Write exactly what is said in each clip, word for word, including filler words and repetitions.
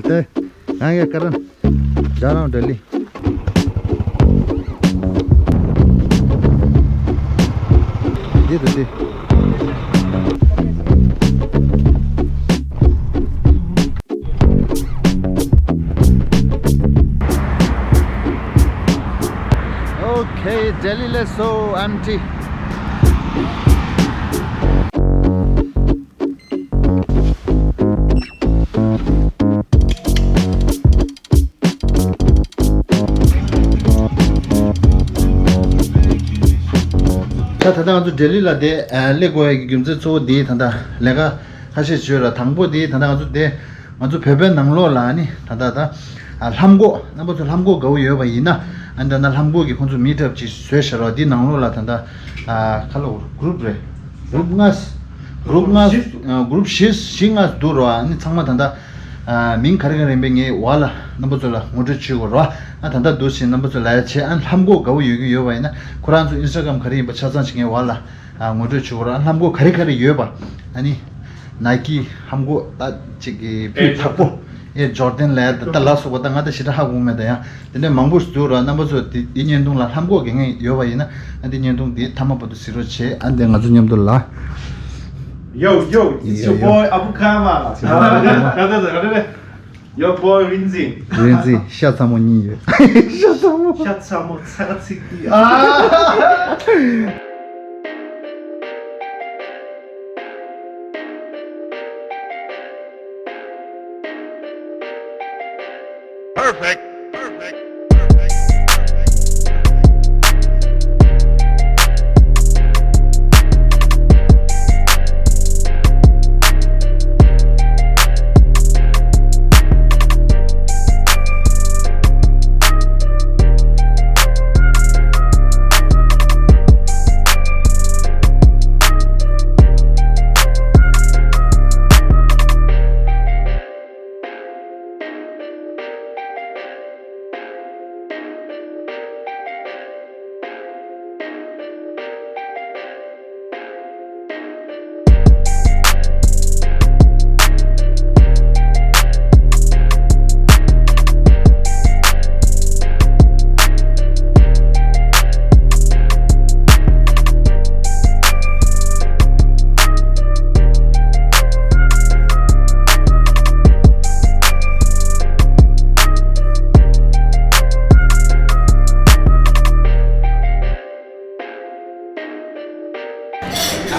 ཏེ། ང་ཡ་ཀ་རན། ཇ་རང་ལྡི་ལི། འདི་དང་འདི། Okay, Delhi is so empty. ད་ད་ལྟ་ང་ཚོ་ལྡི་ལི་ལ་དེ་ཨ་སླེབས་དགོས་ཡག་གི་རྒྱུ་མཚན་གཙོ་བོ་དེ་ད་ལྟ་ལས་ཀ་ཁ་ཤས་བྱོས་ར། དང་པོ་དེ་ད་ལྟ་ང་ཚོ་དེ་ང་ཚོ་བོད་པའི་ནང་ལོགས་ལ་ནི་ད་ལྟ་ད་ཨ་ལྷམ་གོག་རྣམ་པ་ཚོ་ལྷམ་གོག་དགའ་བོ་ཡོད་པ་ཡིན་ན། ཨ་ནི་ད་ལྟ་ལྷམ་གོག་གི་ཁོང་ཚོ་མི་ཊབ་ཅིག་བཟོས་བཞག་ར། དེ་ནང་ལོགས་ལ་ད་ལྟ་ཨ་ཁ་ལོ་གུ་རུབ་རེད། གུ་རུབ་ལྔ། གུ་རུབ་ལྔ། གུ་རུབ་བཞི་བཞི་ལྔ་འདུག་ར། ཨ་ནི་ཚང་མ་ད་ལྟ་ཨ་མིང་ག་རེ་ག་རེ་ཡིན་པའི་ངའི་འོག་ལ་རྣམ་པ་ཚོ་ལ་ངོ་སྤྲོད་བྱེད་དགོས་ར། ཨ་ད་ལྟ་འདུག་ཟིན་རྣམ་པ་ཚོ་ལ་ཡ་བྱེད། ཨ་ལྷམ་གོག་དགའ་བོ་ཡོད་ཀྱི་ཡོད་པ་ཡིན་ན་ཁོ་རང་ཚོ་ཨིན་སི་ཊ་གྷ་རམ་ག་རེ་ཡིན་པ་ཆ་ཚང་ཞིག་ངའི་འོག་ལ་ཨ་ངོ་སྤྲོད་བྱེད་དགོས་ར། ཨ་ལྷམ་གོག་ག་རེ་ག་རེ་ཡོད་པ། ཨ་ནི་ནའི་ཀི་ལྷམ་གོག་ད་ཅིག་གི་ཕུད་དག་པོ། ཨེ་ཇོར་ཌན་ལབ་ཡ་ད་ལ་སོགས་པ་ད་ང་ད་ཞེ་དྲག་ཧ་གོ་མེད། ད་ཡང་དེ་འདྲའི་མང་པོ་ཞིག་འདུག་ར། རྣམ་པ་ཚོ་དེ་དེ་བརྙན་ཐུང་ལ་ལྷམ་གོག་གི་ངེས་ཡོད་པ་ཡིན་ན། ཨ་དེ་བརྙན་ཐུང་དེ་མཐའ་མ་བར་དུ་གཟིགས་རོགས་བྱེད། ཨ་འདི་ང་ཚོ་མཉམ་དུ་ལ། Yo, yo, it's your boy Abu Kama. Your boy Rinzi. Rinzi, ཤ་ཚ་མོ་གཉིས་ཡོད། ཤ་ཚ་མོ། ཤ་ཚ་མོ་ཚ་ག་ཚིག་དེ། ཨ། Perfect. Perfect. Perfect.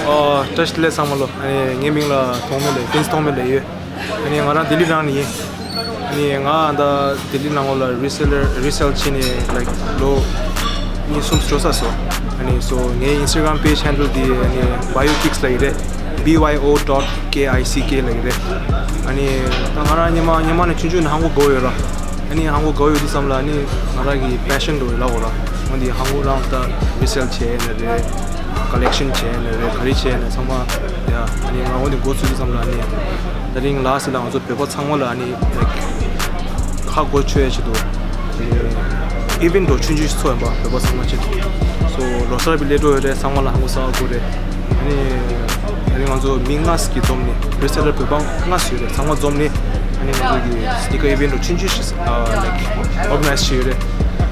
ཨོ། བཀྲ་ཤིས་བདེ་ལེགས་ཚང་མ་ལོ། ཨ་ནི་ངའི་མིང་ལ་ཐོགས་མེད་ལབ། ཕིན་སི་ཐོགས་མེད་ལབ་ཡོད། ཨ་ནི་ང་རང་ལྡི་ལི་རང་ནས་ཡིན། ཨ་ནི་ང་ད་ལྡི་ལི་ནང་ལོགས་ལ་རི་སེལ་ལར་རི་སེལ་བྱས་ནས་ལའིཀ་ལོ་གཉིས་གསུམ་འགྲོ་ཚར་སོང་། ཨ་ནི་སོ་ངའི་ཨིན་སི་ཊ་གྷ་རམ་པེཇ་ཧེན་ཌལ་དེ་ཨ་ནི་བྷ་ཡོ་ཀིག་སི་ལབ་ཡོད་རེད། B Y O dot K I C K ལབ་ཡོད་རེད། ཨ་ནི་ད་ང་རང་སྔོན་མ་སྔོན་མ་ནས་ཆུང་ཆུང་ནས་ལྷམ་གོག་དགའ་བོ་ཡོད་ར། ཨ་ནི་ལྷམ་གོག་དགའ་བོ་ཡོད་དུས་ཙམ་ལ་ཨ་ནི་ང་རང་གི་པེ་ཤན་འདྲ་བོ་ཡོད་ལབ་དགོས་ར། འོ་འདི་ལྷམ་གོག་རང་ད་རི་སེལ་བྱས་ནས་རེད། ཀ་ལེག་ཤན་བྱས་ནས་རེད། ག་རེ་བྱས་ནས་ཚང་མ་ཡ། ཨ་ནི་ང་འོ་འདི་འགོ་ཚུགས་དུས་ཙམ་ལ་ཨ་ནི་ད་རིང་ལ་སི་ལ་ང་ཚོ་བོད་པ་ཚང་མ་ལ་ཨ་ནི་ལའིཀ་ཧ་གོ་ཆོད་ཡ་ཆེད་དུ་ཨི་ཝེན་ཊི་འདྲ་ཆུང་ཆུང་ཞིག་ཚོགས་ཡིན་པ། བོད་པ་ཚང་མ་ཆེད་དུ། སོ་ལོ་གསར་བའི་སླེབས་འགྲོ་ཡོད་རེད། ཚང་མ་ལ་ལྷམ་གོག་གསར་པ་དགོས་རེད། ཨ་ནི་ཨ་ནི་ང་ཚོ་མི་ལྔ་ཞིག་གིས་འཛོམས་ནས་རི་སེལ་ལར་བོད་པ་ལྔ་ཞིག་ཡོད་རེད། ཚང་མ་འཛོམས་ནས་ཨ་ནི་ང་ཚོ་གི་སི་ནི་ཀར་ཨི་ཝེན་ཊི་འདྲ་ཆུང་ཆུང་ཞིག་ཨ་ལའིཀ་ཨོར་ག་ནའི་ཛི་བྱས་ཡོད་རེད།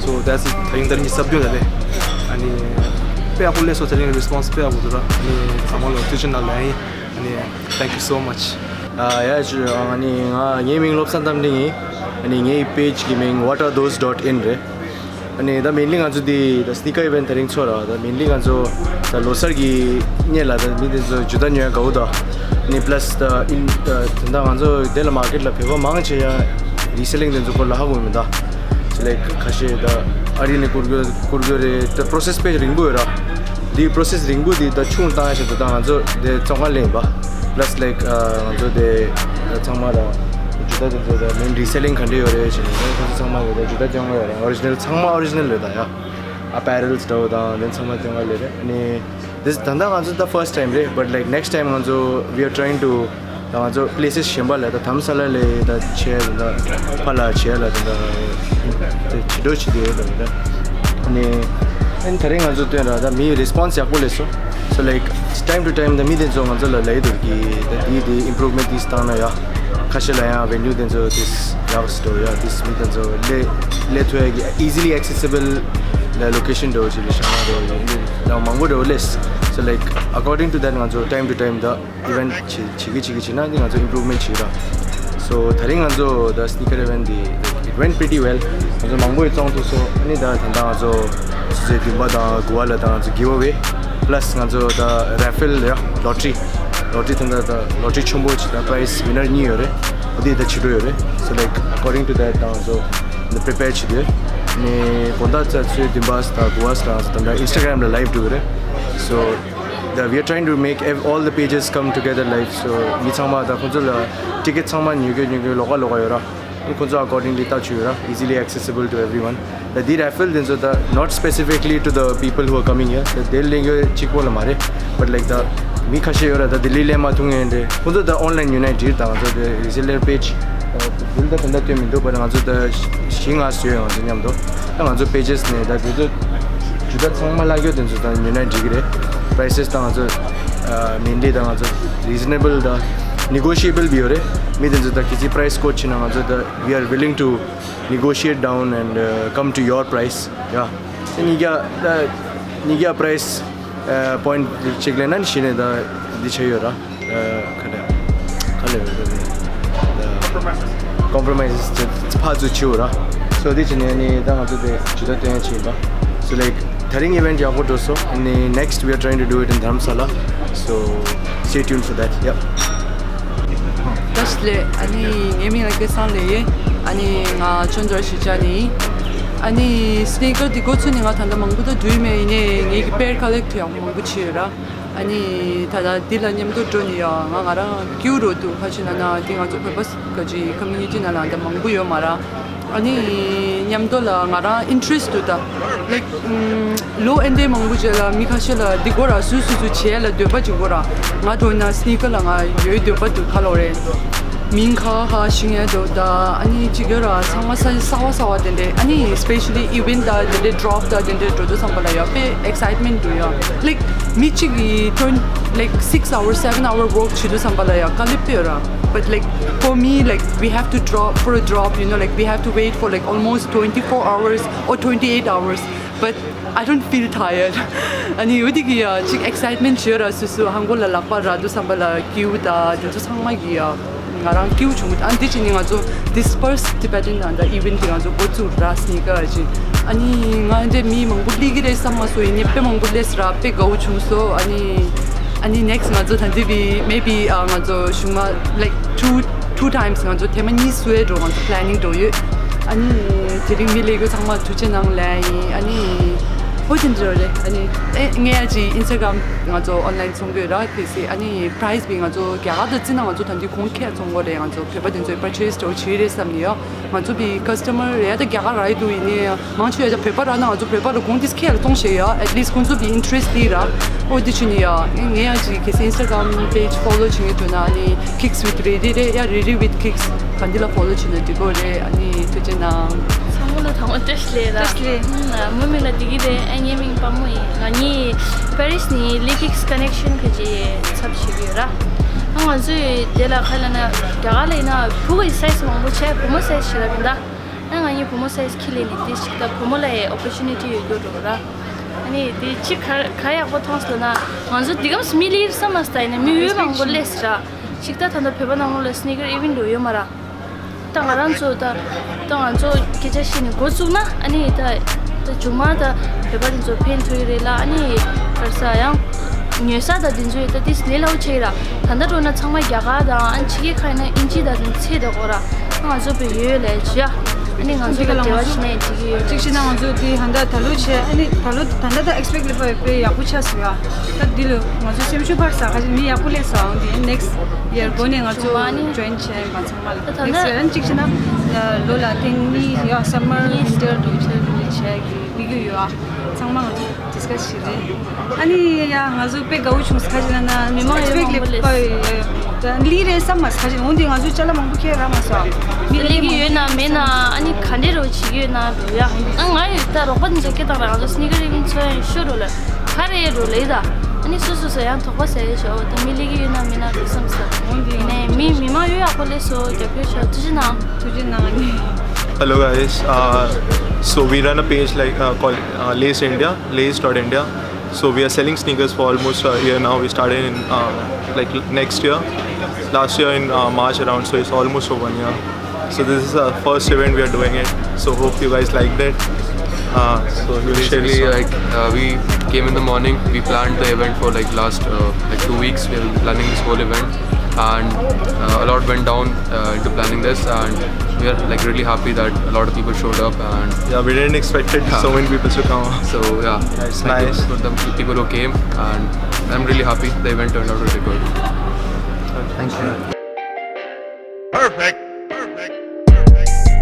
སོ་that's it. ད་རིང་ད་རིང་གི་གཟབ་མཆོར་ད་རེད། ཨ་ནི་དཔེ་ཡག་པོ་སླེབས་སོང་། ད་རིང་རི་སི་པོན་སི་དཔེ་ཡག་པོ་འདུག་ར། ཨ་ནི་ཚང་མ་ལ་ཐུགས་རྗེ་གནང་ལབ་ཡིན། ཨ་ནི་thank you so much. ཨ་ཡ་ཇུ། ཨ་ནི་ང་ངའི་མིང་བློ་བཟང་རྟ་མགྲིན་ཡིན། ཨ་ནི་ངའི་པེཇ་གི་མིང་what are those dot in རེད། ཨ་ནི་ད་མེན་ལི་ང་ཚོ་འདི་ད་སི་ནི་ཀར་ཨི་ཝེན་ཊི་ད་རིང་ཚོགས་ར། ད་མེན་ལི་ང་ཚོ་ད་ལོ་གསར་གྱི་སྔོན་ལ་ད་མི་དེ་ཚོ་ཇུ་ཏ་ཉོ་ཡ་དགའ་བོ་ད། ཨ་ནི་པ་ལ་སི་ད་ཨིན་ད་ད་ང་ཚོ་དེ་ལ་མར་ཀེཊ་ལ་བོད་པ་མང་ཆེ་ཡ་རི་སེ་ལིང་དེ་ཚོ་སྐོར་ལ་ཧ་གོ་མི་ད། ཅི་ལའིཀ་ཁ་ཤས་ད་ཨ་རི་ནས་བསྐུར་རྒྱུ་བསྐུར་རྒྱུ་རེད། ད་པོ་རོ་སེ་སི་དཔེ་རིང་པོ་ཡོད་ར། འདིའི་པོ་རོ་སེ་སི་རིང་པོ་འདི་ད་ཆུང་བཏང་ཡ་ཆེད་དུ་ད་ང་ཚོ་དེ་བཙོན་ཁང་ལ་ཡིན་པ། པ་ལ་སི་ལའིཀ་ཨ་ང་ཚོ་དེ་ཚང་མ་ལ་ཇུ་ཏ་དེ་ཚོ་ད་མེན་རི་སེ་ལིང་ག་འདྲ་ཡོད་རེད་ཟེར་ནས། ཁོ་ཚོ་ཚང་མ་ཡོད་རེད། ཇུ་ཏ་སྟོན་ག་ཡོད་རེད། ཨོ་རི་ཇི་ནལ་ཚང་མ་ཨོ་རི་ཇི་ནལ་ཡོད་ད་ཡ། ཨ་པེ་རལ་སི་འདྲ་བོ་དང་དེ་ཚང་མ་སྟོན་ག་ལས་རེད། ཨ་ནི་དེ་ད་ལྟ་ང་ཚོ་ད་ཕར་སི་ཊི་ཊའིམ་རེད། བཊ་ལའིཀ་ནེག་སི་ཊའིམ་ང་ཚོ་we are trying to ད་ང་ཚོ་པི་ལེ་སེ་སི་གཞན་པ་ལ་ད་དྷ་རམ་ས་ལ་ལ་ད་བྱས་ད་ཕར་ལ་བྱས་ལ་ད་ད་ཕྱི་དྲོ་བྱེད་དེ་ཡོད་ད་ད། ཨ་ནི་ཨ་ནི་ད་རིང་ང་ཚོ་སྟོན་ར་ད་མིའི་རེ་སི་པོན་སི་ཡག་པོ་སླེབས་སོང་། So like time to time ད་མི་དེ་ཚོ་ང་ཚོ་ལ་ལབ་ཀྱི་འདུག་གི་ད་དེ་དེ་ཨིམ་པུ་རུབ་མེན་ཊི་དེ་བཏང་ན་ཡ། ཁ་ཤས་ལ་ཡང་བེ་ནིའུ་དེ་ཚོ་དེ་ Starbucks འདྲ་བོ་ཡ་དེ་མི་དེ་ཚོ་སླེབས་སླེབས་ཐུབ་ཡ་གི་easily accessible location འདྲ་བོ་ཅིག་ལ་བཞག་ན་འདྲ་བོ་ཡིན་དང་མང་པོ་འདྲ་བོ་སླེབས། So like according to that ང་ཚོ་time to time ད་event བྱེད་བྱེད་ཀྱི་བྱེད་ཀྱི་བྱེད་ན་ནི་ང་ཚོ་improvement བྱེད་ར། So དེ་རིང་ང་ཚོ་the sneaker event འདི་it went pretty well. ང་ཚོ་མང་པོ་ཡི་བཙོང་ཐུབ་སོང་། ཨ་ནི་ད་ད་ལྟ་ང་ཚོ་སོ་སོའི་འདུན་པ་དང་དགུ་བ་ལ་ད་ང་ཚོ་giveaway plus ང་ཚོ་ད་raffle ཡ་lottery lottery ད་ད་ད་lottery ཆེན་པོ་ཅིག་ད་prize winner གཉིས་ཡོད་རེད། འོ་དེ་ད་བྱེད་འགྲོ་ཡོད་རེད། So like according to that ད་ང་ཚོ་འདི་prepare བྱེད་དུས་ནི་དགོང་དག་ཚ་ཚོའི་འདུན་པ་ད་དགུ་བ་ད་ང་ཚོ་ད་ད་Instagram ལ་live འགྲོ་གི་རེད། So the, we are trying to make ev- all the pages come together live. So མི་ཚང་མ་ད་ཁོང་ཚོ་ལ་ticket ཚང་མ་ཉོ་གི་ཉོ་གི་ལོགས་ཀ་ལོགས་ཀ་ཡོད་ར། ཁོང་ཚོ་accordingly ད་བྱུས་ཡོད་ར། Easily accessible to everyone. ད་འདི་raffle དེ་ཚོ་ད་not specifically to the people who are coming here. ད་དེ་ལས་གཅིག་པོ་ལ་མ་རེད། But like ད་མི་ཁ་ཤས་ཡོད་ར། ད་ལྡི་ལི་ལས་མ་ཐུང་ངེས་འདྲ་ཁོང་ཚོ་ད་online ཡོད་ན་འགྲིག་ད་ང་ཚོ་དེ་reseller page དེ་ད་ད་ད་སྟོན་མི་འདུག But ང་ཚོ་ད་བཞི་ལྔ་བཟོས་ཡོད་ང་ཚོ་མཉམ་དུ། ད་ང་ཚོ་pages ནས་ད་དེ་ཚོ་ཇུ་ད་ཚང་མ་ལག་ཡོད་དེ་ཚོ་ད་ཉོས་ན་འགྲིག་གི་རེད། Prices ད་ང་ཚོ་mainly ད་ང་ཚོ་reasonable ད་negotiable བི་ཡོད་རེད། མི་དེ་ཚོ་ད་གི་ཚི་price quote བྱེད་ན་ང་ཚོ་ད་we are willing to negotiate down and uh, come to your price. Yeah. ཉིས་བརྒྱ་ད་ཉིས་བརྒྱ་price point གཅིག་ལེན་ན་ནི་གཞི་ནས་ད་འདི་ཆ་ཡོད་ར། ཁ་ནས་ཁ་ནས་compromise ཕར་ཚུར་བྱེད་འོ་ར། So འདི་བྱས་ནས་ནི་ད་ང་ཚོ་དེ་ཇུ་ད་སྟོན་ཡ་བྱེད་ཡིན་པ། So like དེ་རིང་event ཡག་པོ་འགྲོ་སོང་། ནི་next we are trying to do it in Dharamsala. So stay tuned for that. Yep. བཀྲ་ཤིས་བདེ་ལེགས། ཨ་ནི་ངའི་མིང་ལ་སྐལ་བཟང་ལེགས་ཡིན། ཨ་ནི་ང་ཅོན་ཛར་ཞི་ཅན་ཡིན། ཨ་ནི་སི་ནི་ཀར་འདི་འགོ་ཚུགས་ནས་ང་ད་ལྟ་མང་པོ་ད་འགྲོ་ཡི་མེད། ཡིན་ནའི་ངེད་ཀྱི་pair collect ཡག་པོ་མང་པོ་བྱས་ཡོད་ར། ཨ་ནི་ད་ལྟ་འདི་ལ་མཉམ་དུ་འགྲོ་ནས་ཡ་ང་ང་རང་སྐྱིད་པོ་འདུག་ག་ཅི་ན་ན་འདི་ང་ཚོ་བོད་པ་ག་ཅི་community ནང་ལ་ད་མང་པོ་ཡོད་མ་ར། ཨ་ནི་མཉམ་དུ་ལ་ང་རང་interest འདུག་ད། Like ལོ་ཨེ་འདྲའི་མང་པོ་རྗེས་ལ་མི་ཁ་ཤས་ལ་འདི་སྐོར་ར་སུ་སུ་སུ་བྱས་ལ་འདོད་པ་ཅིག་སྐོར་ར། ང་འགྲོ་ན་སི་ནི་ཀར་ལ་ང་ཡོད་འདོད་པ་འདུག་ག་ལོ་རེད། མིང་ཁ་ཧ་ཤིང་ཡ་འདུག་ད། ཨ་ནི་ཅིག་ཡོད་ར་ཚང་མ་ས་གསར་བ་གསར་བ་དེ་འདྲས། ཨ་ནི་especially event ད་དེ་འདྲས་drop ད་དེ་འདྲས་འགྲོ་དུས་བསམ་པ་ལ་ཡ་དཔེ་excitement འདུག་ཡ། Like མི་གཅིག་གིས་twen- like six hour seven hour work བྱེད་དུས་བསམ་པ་ལ་ཡ་དཀའ་ལས་དཔེ་ཡོད་ར། But like for me, like we have to drop for a drop, you know, like we have to wait for like almost twenty-four hours or twenty-eight hours. But I don't feel tired. ཨ་ནི་འོ་དེ་གི་ཡ་ཅིག་excitement བྱོས་ར། སུ་སུ་ཧང་གོ་ལ་ལག་པ་རག་དུས་བསམ་པ་ལ་སྐྱིད་པོ་ད་དེ་ཚོ་ཚང་མ་གི་ཡ་ང་རང་སྐྱིད་པོ་བྱུང་། ཨ་འདི་ཅི་ནི་ང་ཚོ་Disperse Tibetan ད་event དེ་ང་ཚོ་འགོ་བཙུགས་ར་སི་ནི་ཀར་ཅིག་ཨ་ནི་ང་འདྲ་མི་མང་པོ་སླེབས་ཀྱི་རེད་བསམ་མ་སོང་། ཡིན་ནའི་དཔེ་མང་པོ་སླེབས་ར། དཔེ་དགའ་བོ་བྱུང་སོང་། ཨ་ནི་ཨ་ནི་next ང་ཚོ་ད་འདི་བི་maybe ཨ་ང་ཚོ་གཞུག་མ་like two two times ང་ཚོ་ཐེངས་མ་གཉིས་སུ་ཨེ་འགྲོ་ང་ཚོ་planning འགྲོ་ཡོད། ཨ་ནི་དེ་རིང་མི་ལས་ཀ་ཚང་མ་ཐུགས་རྗེ་གནང་ལན་ཡིན། ཨ་ནི་ཨོ་དེ་འདྲ་རེད། ཨ་ནི་ཨེ་ངས་ཨ་ཅི་Instagram ང་ཚོ་online ཚོང་དགོས་ར་ཕེ་སི། ཨ་ནི་price བི་ང་ཚོ་རྒྱ་གར་དུ་བརྩིས་ན་ང་ཚོ་ད་འདི་གོང་ཁེ་ཚོང་གོ་རེད། ང་ཚོ་བོད་པ་དེ་ཚོའི་purchase འགྲོ་བྱེད་རེད་བསམ་ནི་ཡོད། ང་ཚོ་བི་customer རེད་ད་རྒྱ་གར་ར་ཡི་འདུག་ཡིན་ནའི་མང་ཆེ་བ་བོད་པ་ར་ན་ང་ཚོ་བོད་པ་ལ་གོང་དེ་ཁེ་ལ་གཏོང་ཤེས་ཡ། At least ཁོང་ཚོ་བི་interest དེ་ར། ཨོ་དེ་ཆུ་ནི་ཡ། ངས་ཡང་ཅིག་གལ་སྲིད་Instagram page follow བྱེད་མཁན་འདུག་ན་ནི་Kicks with Riri རེད་ཡ། Riri with Kicks ག་འདི་ལ་follow བྱེད་ན་འགྲིག་གོ་རེད། ཨ་ནི་ཐུགས་རྗེ་གནང་། ཚང་མ་ལ་དང་པོ་བཀྲ་ཤིས་བདེ་ལེགས། བཀྲ་ཤིས་བདེ་ལེགས། ཨ་མོ་མིང་ལ་བདེ་སྐྱིད་རེད། ཨ་ངའི་མིང་དཔའ་མོ་ཡིན། ང་གཉིས་Paris ནས་Lee Kicks Connection གི་ཅིག་ཚབ་བྱེད་ཀྱི་ཡོད་ར། ཨ་ང་ཚོས་དེ་ལ་ག་ལ་ན་རྒྱ་གར་ལ་ཡིན་ན་ཕྲུ་གུ་ཡི་size མང་པོ་བྱས་བུ་མོ་size ཞིག་ལ་མིན་ད། ཨ་ང་གཉིས་བུ་མོ་size ཁྱི་ལས་ནི་དེ་ཞིག་ད་བུ་མོ་ལ་ཡི་opportunity ཡོད་རྒྱུ་འགྲོ་ར། ཨ་ནི་དེ་ཅི་ག་ག་ཡག་པོ་མཐོང་སོང་ན་ང་ཚོ་དེ་གམ་སི་མི་ལིར་བསམ་མ་སྟ་ཡིན་ན་མི་འོས་མང་པོ་སླེབས་སི་ར། ཞིག་ད་ད་ལྟ་བོད་པ་ནང་ལོགས་ལ་sneaker event འགྲོ་ཡོད་མ་ར། ད་ང་རང་ཚོ་ད་ད་ང་ཚོ་སྐད་ཆ་བཤད་ནས་འགོ་བཙུགས་ན་ཨ་ནི་ད་ད་མཇུག་མ་ད་བོད་པ་དེ་ཚོ་ཕན་ཐོགས་ཡི་རེད་ལ། ཨ་ནི་ག་རེ་ཟ་ཡང་ཉོས་ས་ད་དེ་ཚོ་ཡོད་ད་དེ་ལས་སླ་བོ་ཆགས་ཡི་ར། ད་ད་འགྲོ་ན་ཚང་མ་རྒྱ་གར་དང་ཨ་ཕྱི་རྒྱལ་ཁག་ཡིན་ན་ཨིན་ཇི་ད་དེ་ཚོ་ཚད་ད་གོ་ར། ང་ཚོ་བོད་ཡོད་ལས་ཅི་ཡ། ཨ་ནི་ང་ཚོ་ལ་འབྲེལ་བ་བྱེད་ནས་འགྲིག་གི་ཡོད། གཅིག་བྱས་ན་ང་ཚོ་དེ་ཧན་ད་ད་ལོ་བྱས་ཨ་ནི་ད་ལོ་ད་ལྟ་ད་expect ལས་པ་དཔེ་ཡག་པོ་ཆགས་སོང་ཡ། ད་འདི་ལོ་ང་ཚོ་སེམས་ཤུགས་འཕར་ས་ཁ་ཅིག་མི་ཡག་པོ་སླེབས་སོང་། དེ་next year འགོ་ནས་ང་ཚོ་ཨ་ནི་join བྱས་ཡིན་པ་ཚང་མ་ལ་ད་next year ཨ་ནི་གཅིག་བྱས་ན་ལོ་ལ་ཐེངས་གཉིས་ཡ་summer winter འགྲོ་བྱས་འགྲོ་བྱས་ཀྱི་དམིགས་ཡུལ་ཡོད་ཨ། ཚང་མ་ང་ཚོ་discuss བྱས་རེད། ཨ་ནི་ཡ་ང་ཚོ་དཔེ་དགའ་བོ་བྱུང་ས་ཁ་ཅིག་ལ་ན་མི་མང་ཡོད་expect མང་པོ་ལས་ལི་རེད་བསམ་མ་ས་ཁ་ཅིག་འོན་ཏེ་ང་ཚོའི་ཅ་ལག་མང་པོ་ཁྱེར་རག་མ་སོང་། མི་ལས་ཀྱི་ཡོད་ན་མེད་ན་ཨ་ནི་ག་འདྲས་རོ་བྱེད་ཀྱི་ཡོད་ན་འགྲོ་ཡ། ཨ་ང་ཡོད་ད་རོགས་པ་འདི་ཚོ་སྐད་བཏང་ར་ང་ཚོ་sneaker event ཚོ་ཡང་ཤོ་རོ་ལ་ག་རེ་རོ་ལས་ད། ནི་སུ་སུ་སུ་ཡང་དོགས་པ་ཟེར་ཡོད་ཤོག་ད་མི་ལི་གི་ཡོད་ན་མི་ན་དུ་བསམ་ས། འོང་དེ་ནས་མི་མི་མང་ཡོད་ཡག་པོ་ལས་སོ་རྒྱབ་སྐྱོར་ཤོག་ཐུགས་རྗེ་གནང་། ཐུགས་རྗེ་གནང་ནི། Hello guys, uh, so we run a page like uh, called uh, Lace India, lace dot india. So we are selling sneakers for almost a year now. We started in uh, like next year, last year in uh, March around. So it's almost for one year. So this is our first event we are doing it. So hope you guys liked it. Uh, so we'll share it Basically, soon. Like uh, we came in the morning. We planned the event for like last uh, like two weeks. We have been planning this whole event, and uh, a lot went down uh, into planning this, and we are like really happy that a lot of people showed up. And yeah, we didn't expect it. Yeah. So many people to come. So yeah, it's thank you nice for the people who came, and I'm really happy. The event turned out really good. Thank you. Perfect. Perfect. Perfect.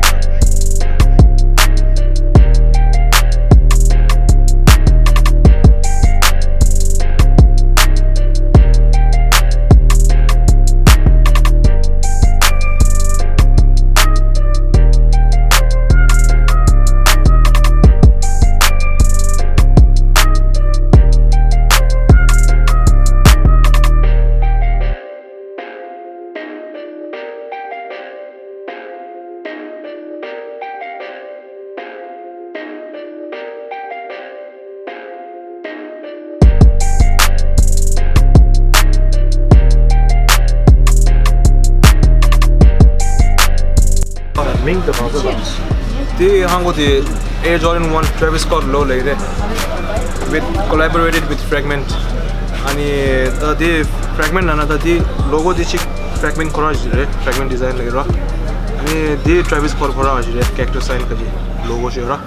མིང་དེ་གང་ཚོད་དང་། དེ་ཧང་གོ་དེ་Air Jordan One Travis Scott logo ལབ་ཀྱི་རེད། With collaborated with Fragment. ཨ་ནི་ད་དེ་Fragment ན་ན་ད་དེ་logo དེ་ཅིག་Fragment ཁོ་རང་ཞིག་རེད། Fragment Design ལབ་ཀྱི་རེད། ཨ་ནི་དེ་Travis Scott ཁོ་རང་ཞིག་རེད། Character sign ག་ཅིག་logo ཞིག་ཡོད་ར།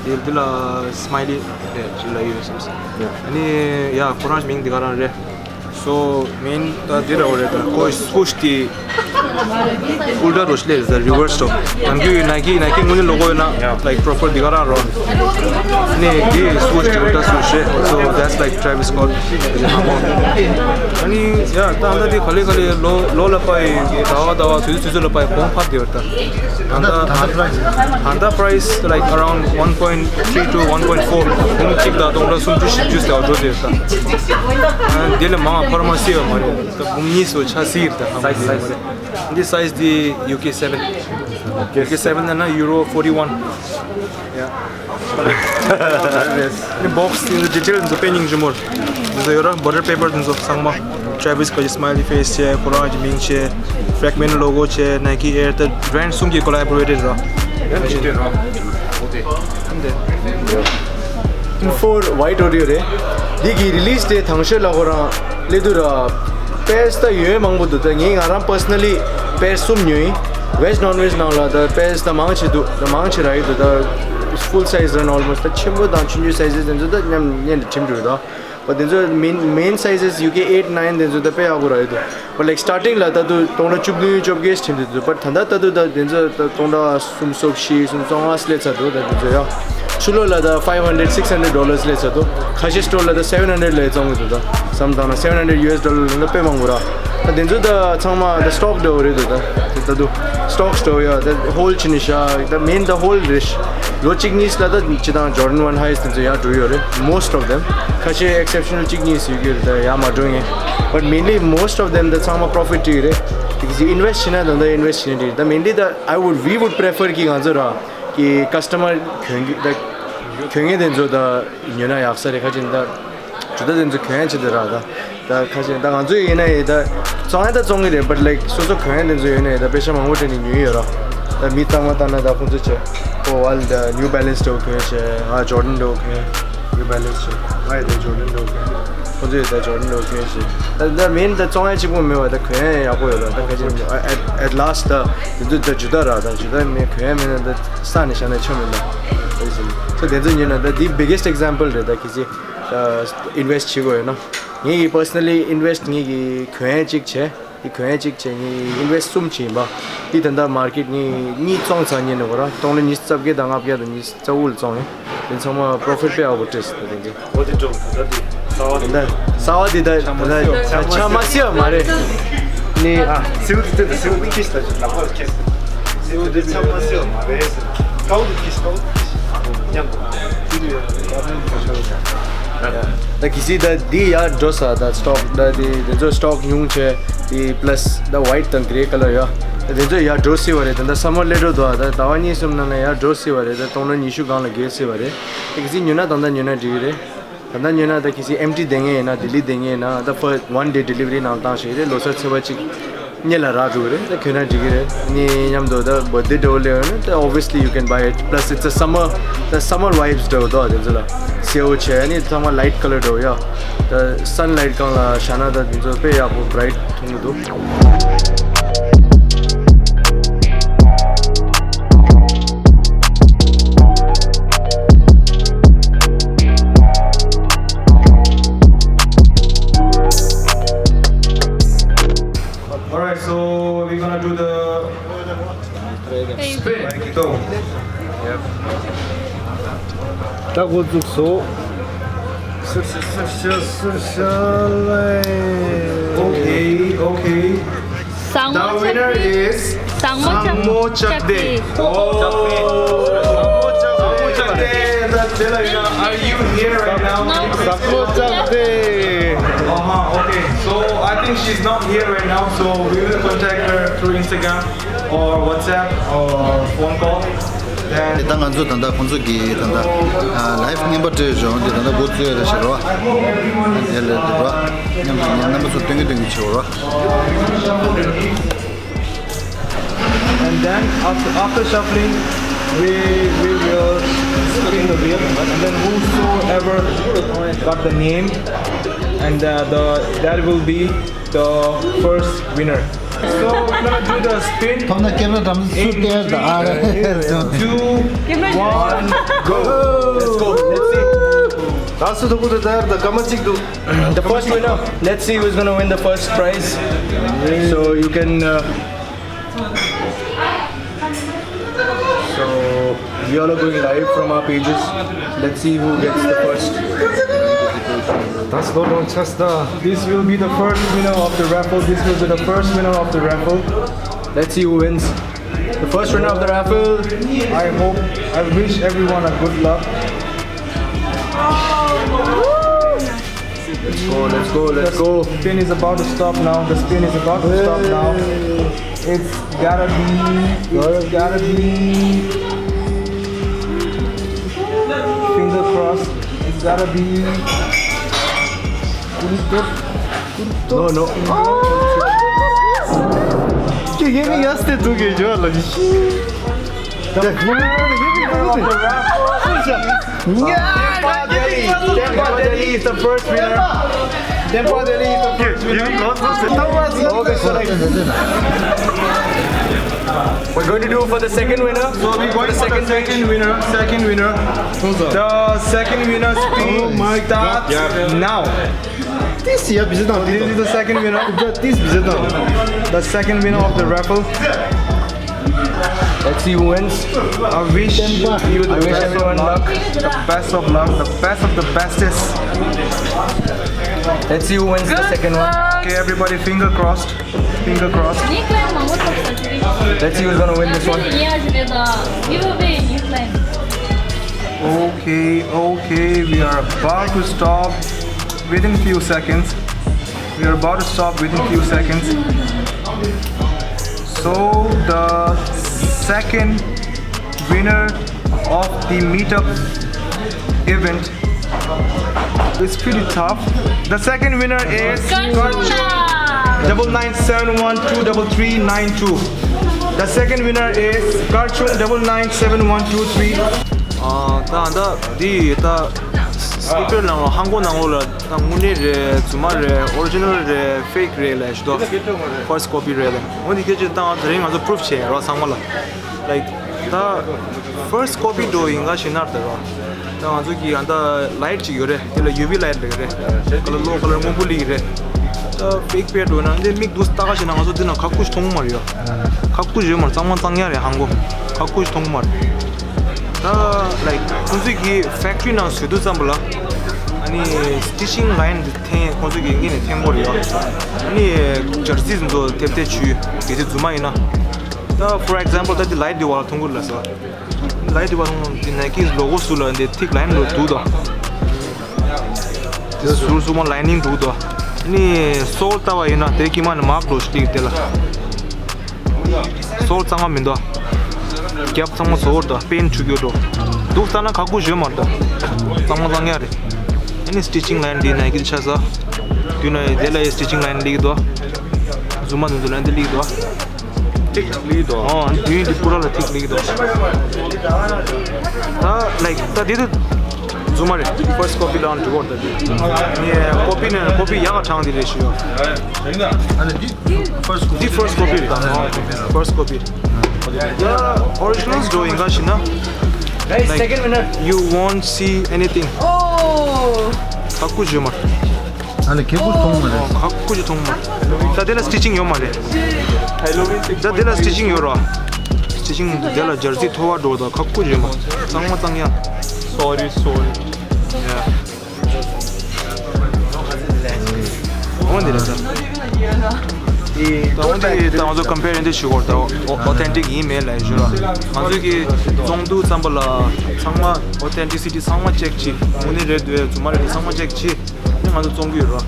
དེ་འདི་ལ་Smiley རེད་ཅིག་ལབ་ཡོད་བསམ་སོང་། ཡ། ཨ་ནི་ཡ་ཁོ་རང་མིང་འདི་ག་རང་རེད། So main ད་འདི་ར་འོ་རེད། ད་ཁོ་swoosh དེ་ཨུལ་ཊ་རོ་ཤི་ལེ་རེད། ད་reverse རོ། ནམ་རྒྱུན་Nike Nike དངོས་གནས་logo ཡོད་ན་like proper འདི་ག་རང་རོ། ཨ་ནི་འདི་swoosh དེ་ཨུལ་ཊ་swoosh རེད། So that's like Travis Scott. ཨ་ནི་ཡ་ད་ད་འདི་ག་ལེ་ག་ལེ་ལོ་ལོ་ལ་པའི་ཟླ་བ་ཟླ་བ་དུས་ཚོད་དུས་ཚོད་ལ་པའི་གོང་འཕར་བསྡད་ཡོད་ད། ད་ལྟ་ད་ལྟ་price like around one point three to one point four འབུམ་གཅིག་དང་སྟོང་ཕྲག་སུམ་ཅུ་བཞི་བཅུ་ཟེར་བ་འགྲོ་བསྡད་ཡོད་ད། དེ་ལས་མང་བ་འཕར་མ་སྲིད་པ་མ་རེད། ད་འབུམ་གཉིས་སུ་ཆ་སྲིད་ཡོད་ད། འདི་size འདི་U K seven. U K seven ན་ན་Euro forty one. Yeah. ནི་box དེ་ཚོ་detail དེ་ཚོ་དཔེ་སྙིང་རྗེ་མོ་རེད། དེ་ཚོ་ཡོད་ར། Butter paper དེ་ཚོ་ཚང་མ། Travis Scott གི་smiley face བྱས། ཁོ་རང་གི་མིང་བྱས། Fragment logo བྱས། Nike Air ད་brand གསུམ་གྱིས་collaborated ར། Info White Audio རེད། འདི་གི་release date དང་ཤོས་ལ་ཁོ་རང་སླེབས་དུས་ར། Pairs ད་ཡོད་མང་པོ་འདུག་ད་ངས་ང་རང་personally pair གསུམ་ཉོས་ཡིན། Veg non veg ནང་ལ་ད་pairs ད་མང་ཆེ་འདུག་ད་མང་ཆེ་རག་གི་འདུག་ད་full size རེད། Almost ད་ཆེན་པོ་དང་ཆུང་ཆུང་sizes དེ་ཚོ་ད་མཉམ་གཉེན་དུ་ཁྲིམས་འགྲོ་ད། But དེ་ཚོ་main main sizes U K eight nine དེ་ཚོ་ད་དཔེ་ཡག་པོ་རག་གི་འདུག But like starting ལ་ད་དུ་སྟོང་ཕྲག་བཅུ་བདུན་བཅོ་བརྒྱད་ཁྲིམས་འདུག But ད་ད་ད་དུ་ད་དེ་ཚོ་ད་སྟོང་ཕྲག་སུམ་སྟོང་བཞི་སུམ་སྟོང་ལྔ་སླེབས་ཚར་འདུག་ད་དེ་ཚོ་ཡ། ཕྱི་ལོགས་ལ་ད་five hundred six hundred dollars སླེབས་ཚར་འདུག་ཁ་ཤས་store ལ་ད་seven hundred ལ་བཙོང་གི་འདུག་ད་བསམ་བཏང་ན་seven hundred U S dollar ལ་དཔེ་མང་པོ་ར། ད་དེ་ཚོ་ད་ཚང་མ་ད་stock འདྲ་བོ་རེད་འདུག་ད་དེ་ད་དུ་stock store ཡ་ད་hold བྱས་ནས་བཞག་ད་main ད་hold རེད། ལོ་གཅིག་གཉིས་ལ་ད་སྤྱི་བཏང་Jordan One Highs དེ་ཚོ་ཡར་འགྲོ་ཡོད་རེད། Most of them. ཁ་ཤས་exceptional གཅིག་གཉིས་ཡོད་ཀྱི་རེད། ད་ཡར་མ་འགྲོ་ངེས། But mainly most of them ད་ཚང་མ་profit བྲིས་རེད། དེ་གི་invest བྱས་ན་ད་ད་invest བྱས་ནས་བྲིས་ད་mainly ད་I would we would prefer གི་ང་ཚོ་ར་གི་customer གྱོན་གྱི་ད་གྱོན་མཁན་དེ་ཚོ་ད་ཉོས་ན་ཡག་ས་རེད། ཁ་ཅིག་ད་ཇུ་ད་དེ་ཚོ་གྱོན་ཡ་ཆེད་དུ་ར་ད། ད་ཁ་ཤས་ད་ང་ཚོ་ཡིན་ན་ཡིན་ད་བཙོང་ཡ་ད་བཙོང་གི་རེད། But like སོ་སོ་གྱོན་ཡ་དེ་ཚོ་ཡོད་ན་ཡིན་ད་པེ་ཤ་མང་པོ་སྤྲད་ནས་ཉོས་ཡོད་ར། ད་མི་ཚང་མ་ལྟ་ན་ད་ཁོང་ཚོ་ཆེ་ཁོ་ཝལ་ད་New Balance འདྲ་བོ་གྱོན་བྱས། ང་Jordan འདྲ་བོ་གྱོན། New Balance ཆེ་ང་ཡི་ད་Jordan འདྲ་བོ་གྱོན། ཁོང་ཚོ་ཡི་ད་Jordan འདྲ་བོ་གྱོན་བྱས། ད་ད་མིན་ད་བཙོང་ཡ་གཅིག་པོ་མེད་པ་ད་གྱོན་ཡ་ཡག་པོ་ཡོད་ར། ད་ཁ་ཤས་at at last ད་དེ་ཚོ་ད་ཇུ་ད་ར། ད་ཇུ་ད་མེད་གྱོན་ཡ་མེད་ན་ད་ས་ནས་བཞག་ན་ཆོ་མེད་ན། ད་དེ་ཚོ་དེ་ཚོ་ཉོས་ན་ད་འདི་biggest example རེད། ད་གི་ཚེ་ད་invest བྱེད་དགོས་ཡོད་ན། ངེད་ཀྱིས་personally invest ངེད་ཀྱིས་གྱོན་ཡས་གཅིག་བྱས། དེ་གྱོན་ཡས་གཅིག་བྱས་ངེད་invest གསུམ་བྱས་ཡིན་པ། དེ་ད་ལྟ་market ངེད་གཉིས་བཙོང་ཚར་ཉིན་ནས་གོ་ར་སྟོང་ལ་ཉི་ཤུ་རྩ་བརྒྱད་དང་ལྔ་བརྒྱ་དང་ཉི་ཤུ་རྩ་དགུ་ལ་བཙོང་ཡིན། དེ་ཚང་མ་profit དཔེ་ཡག་པོ་སྤྲད་སོང་ད་དེ་འདྲ། འོ་དེ་འགྲོ་ད་དེ་གསར་བ་དེ་ད་གསར་བ་དེ་ད་ད་ཆ་མ་སྲིད་པ་མ་རེད། ནི་ཨ་སེའུ་དེ་ད་སེའུ་དེ་ཁྱི་ཞིག་ད་ལག་པ་ལ་ཁྱེར་སོང་། སེའུ་དེ་ཆ་མ་སྲིད་པ་མ་རེད་ཟེར། ཀའུ་དེ་ཁྱི་ཞིག་ཀའུ་དེ་ཁྱི་ཞིག་མཉམ་དུ། ད་གི་སི་ད་འདི་ཡར་འགྲོ་ས་ད་སི་ཊོག་ད་འདི་དེ་ཚོ་སི་ཊོག་ཉུང་ཆེ་འདི་པ་ལ་སི་ད་ཝའིཊ་དང་གྷེ་རེ་ཀ་ལར་ཡོད། ད་དེ་ཚོ་ཡར་འགྲོ་སྲིད་པ་རེད། ད་ད་སམ་མར་སླེབས་འགྲོ་འདུག་ད་ཟླ་བ་གཉིས་གསུམ་ནང་ན་ཡར་འགྲོ་སྲིད་པ་རེད། ད་སྟོང་ཕྲག་ཉི་ཤུ་སྒང་ལ་བརྒལ་སྲིད་པ་རེད། ད་གི་སི་ཉོས་ན་ད་ད་ཉོས་ན་འགྲིག་གི་རེད། ད་ད་ཉོས་ན་ད་གི་སི་ཨེམ་ཊི་བསྡད་མཁན་ཡིན་ན་ལྡི་ལི་བསྡད་མཁན་ཡིན་ན་ད་ཕར་ཝན་ཌེ་ཌི་ལི་ཝ་རི་ནང་བཏང་ཤེས་རེད། ལོ་གསར་ཚེས་པ་གཅིག་སྔོན་ལ་རག་འགྲོ་གི་རེད། ད་གྱོན་ན་འགྲིག་གི་རེད། ནི་མཉམ་དུ་ད་བར་ཐི་ཌེ་འདྲ་བོ་སླེབས་ཡོང་ན་ད་obviously you can buy it, plus it's a summer, the summer vibes འདྲ་བོ་འདུག་དེ་ཚོ་ལ་སེར་པོ་བྱས་ནི་ཚང་མ་ལའིཊ་ཀ་ལར་འདྲ་བོ་ཡ། ད་སན་ལའིཊ་སྒང་ལ་བཞག་ན་ད་དེ་ཚོ་དཔེ་ཡག་པོ་བྷ་རའིཊ་མཐོང་གི་འདུག Alright, so we're gonna do the spin. So, ད་འགོ་བཙུགས་སོ། སུར་ཤ་སུར་ཤ་སུར་ཤ་ལེ། Okay, okay. བཟང་མོ་The winner ཆགས་པའི། is བཟང་མོ་བཟང་མོ་ཆགས་པའི། ཆགས་པའི། Oh. བཟང་མོ་ཆགས་པའི། བཟང་མོ་ཆགས་པའི། Are you here right now? བཟང་མོ་ཆགས་པའི། Uh-huh, okay. So I think she's not here right now, so we will contact her through Instagram or WhatsApp or phone call. Then ད་ང་ཚོ་ད་ལྟ་ཁོང་ཚོ་གི་ད་ལྟ་ལའིབ་རྔན་པ་སྤྲད་བྱུང་དེ་ད་ལྟ་འགོ་བཙུགས་ཡ་རེད་ཤག་རོ། དེ་ལས་དེ་རོ། མཉམ་དུ་ངའི་རྣམ་པ་ཚོ་སྟོན་གི་སྟོན་གི་བྱེད་རོ། And then after, after shuffling, we we will spin the wheel, and then whosoever got the name, and uh, the that will be the first winner. So we're gonna do the spin. ཐོབ་ན་ཀེམ་ར་འགྲམ་སུ་སྟེར་ད་ཨ་རེ། Two, one, go. Let's go. Let's see. ད་སུ་ཐོབ་གོ་ད་ད་ད་སྐར་མ་གཅིག་འདུག The first winner. Let's see who's gonna win the first prize. So you can. Uh, So we all are going live from our pages. Let's see who gets the first. That's not on Chester. This will be the first winner of the raffle. This will be the first winner of the raffle. Let's see who wins. The first winner of the raffle. I hope, I wish everyone a good luck. Let's go, let's go, let's go. The spin is about to stop now. The spin is about to stop now. It's gotta be, it's gotta be. Finger crossed. It's gotta be. No, no. Give me yesterday to get your. The winner of the raffle. Tempa Delhi. Tempa Delhi is the first winner. Tempa Delhi is the first winner. Okay, so we're going to do for the second winner. So we're going for the second winner. Second winner. The second winner spin starts now. This year, this is the second winner. This is the second winner of the raffle. Let's see who wins. I wish you the best of luck. The best of luck. The best of the bestest. Let's see who wins the second one. Okay, everybody, finger crossed. Finger crossed. Let's see who's gonna win this one. Okay, okay, we are about to stop within few seconds. We are about to stop within few seconds. So the second winner of the meetup event is pretty tough. The second winner is Karchung double nine seven one two double three nine two. The second winner is Karchung double nine seven one two three. ཨ་ད་ད་འདི་ད་སི་ཊི་ཀར་ནང་ལ་ཧང་གོ་ནང་ལོགས་ལ་ད་དངོས་གནས་རེད། རྫུན་མ་རེད། ཨོ་རི་ཇི་ནལ་རེད། ཕེག་རེད་ལབ་ཞུ་དོ། ཕར་སི་ཊི་ཀོ་པི་རེད་ལབ། འོ་འདི་སྐད་ཆ་ད་ང་དེ་རིང་ང་ཚོ་པུ་རུབ་བྱས་རོགས་ཚང་མ་ལ། ལའིཀ་ད་ཕར་སི་ཊི་ཀོ་པི་འགྲོ་ཡིན་ག་ཞིག་ནར་ད་རོགས། ད་ང་ཚོ་གི་ཡང་ད་ལའིཊ་ཅིག་ཡོད་རེད། དེ་ལ་ཡུ་ཝི་ལའིཊ་ལབ་ཀྱི་རེད། ཁ་ལ་ལོ་ཁ་ལ་སྔོན་པོ་སླེབས་ཀྱི་རེད། ད་ཕེག་པེ་འགྲོ་ན་འདི་མིག་འདུག་ལྟ་ག་ཞིག་ན་ང་ཚོ་འདི་ན་ཁ་ཁུ་ཞིག་མཐོང་གི་མ་རེད་ཡ། ཁ་ཁུ་ཞིག་ཡོད་མ་རེད། གཙང་མ་གཙང་ཡ་རེད། ཧང་གོ་ཁ་ཁུ་ཞིག་མཐོང་གི་མ་རེད། ད་ལའིཀ་ཁོང་ཚོས་ཀྱི་ཕེག་ཊི་རི་ནང་བཟོས་དུས་ཙམ་པ་ལ་ཨ་ནི་སི་ཊི་ཅིང་ལའིན་འདི་འཐེན། ཁོང་ཚོས་ཀྱི་ངེད་ནས་འཐེན་དགོས་རེད་ཡ། ཨ་ནི་ཇར་སིས་འདི་ཚོ་ཐེབས་ཐེབས་བྱུས་གལ་སྲིད་རྫུན་མ་ཡིན་ན། ད་for example ད་འདི་ལའིཊ་འདི་བར་ལ་མཐོང་གི་རེད་ལ་ས། ལའིཊ་འདི་བར་ལ་མཐོང་། འདི་ནའི་ཀིའི་ལོ་གོ་ཟུར་ལ་འདི་ཐིག་ལའིན་ལོ་འདུག་དང་། ཟུར་ཟུར་མ་ལའི་ནིང་འདུག་དོ། ནི་སོལ་ལྟ་བ་ཡིན་ན་དེ་ཀི་མ་ནི་མག་འགྲོ་ཞིག་དེ་ལ། སོལ་གཙང་མ་མི་འདུག་རྒྱབ་ཚང་མ་ཟོར་དང་པེན་ཆུ་རྒྱུ་འགྲོ། འདུག་ལྟ་ན་ཁག་པོ་ཞོན་མ་འདུག་གཙང་མ་གཙང་ཡ་རེད། ཨ་ནི་སི་ཊི་ཅིང་ལའིན་འདི་ནའི་ཀི་ཆ་ས། དུས་ན་དེ་ལ་ཡི་སི་ཊི་ཅིང་ལའིན་ལིག་དོ། ཟུར་མ་འདུག་འདུག་ལ་འདི་ལིག་དོ། ཐིག་ལིག་དོ། ཨོ་དུས་འདི་པུ་ར་ལ་ཐིག་ལིག་དོ། ད་ལའིག་ད་འདི་དུ་ཟུར་མ་རེད། ཕར་སི་ཊི་ཀོ་པི་ལ་འགྲོ་བར་ད་འདི་ནི་ཀོ་པི་ནས་ཀོ་པི་ཡག་ག་དྲངས་འདི་རེད་ཞུ། འདི་ཕར་སི་ཊི་ཀོ་པི་རེད། ཕར་སི་ཊི་ཀོ་པི་རེད། ཡ་ཨོ་རི་ཇི་ནལ་འགྲོ་ཡིན་ག་ཞིག་ན། Guys, like, second winner. You won't see anything. Oh. ཁག་པོ་ཞོན་མ། ཨ་ལེ་ཁེ་པོ་མཐོང་མ་རེད། ཁག་པོ་ཞིག་མཐོང་མ་རེད། ད་དེ་ལ་སི་ཊི་ཅིང་ཡོད་མ་རེད། ད་དེ་ལ་སི་ཊི་ཅིང་ཡོད་ར། སི་ཊི་ཅིང་དེ་ལ་ཇར་སི་མཐོ་བ་འགྲོ་ད་ཁག་པོ་ཞིག་མ། གཙང་མ་གཙང་ཡ། Sorry, sorry. Yeah. འོན་ཏེ་རེད་ད། ད་འོན་ཏེ་ད་ང་ཚོ་ཀམ་པེ་རེན་ཏེ་ཞུ་གོ་ད་ཨོ་ཐེན་ཊིག་ཡིན་མེད་ལ་ཞུ་ར། ང་ཚོ་གི་བཙོང་དུས་ཙམ་པ་ལ་ཚང་མ་ཨོ་ཐེན་ཊི་སི་ཊི་ཚང་མ་ཅེག་བྱེད། དངོས་གནས་རེད་འདུག་ཡ་ཚུ་མ་རེད་འདུག་ཚང་མ་ཅེག་བྱེད། ནི་ང་ཚོ་བཙོང་གི་ཡོད་ར།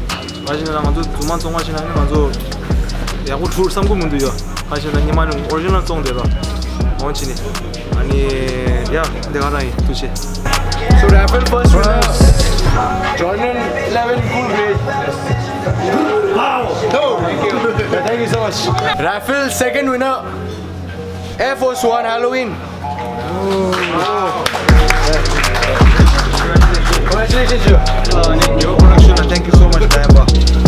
ང་ཞིག་ན་ང་ཚོ་རྫུན་མ་བཙོང་བ་ཞིག་ན་ནི་ང་ཚོ་ཡག་པོ་འཁྲུག་བསམ་གི་མི་འདུག་ཡ། ང་ཞིག་ན་ཉི་མ་ནི་ཨོ་རི་ཇི་ནལ་བཙོང་དེ་ར། འོང་ཕྱིན་ནི། ཨ་ནི་ཡ་འདི་ག་རང་ཡིན་ཐུགས་རྗེ་ཆེ། So Raffle first winner, Jordan eleven Cool Grade. Wow! Thank you. Thank you so much. Raffle second winner, Air Force One Halloween. Congratulations, you. Your production, thank you so much, Diamond.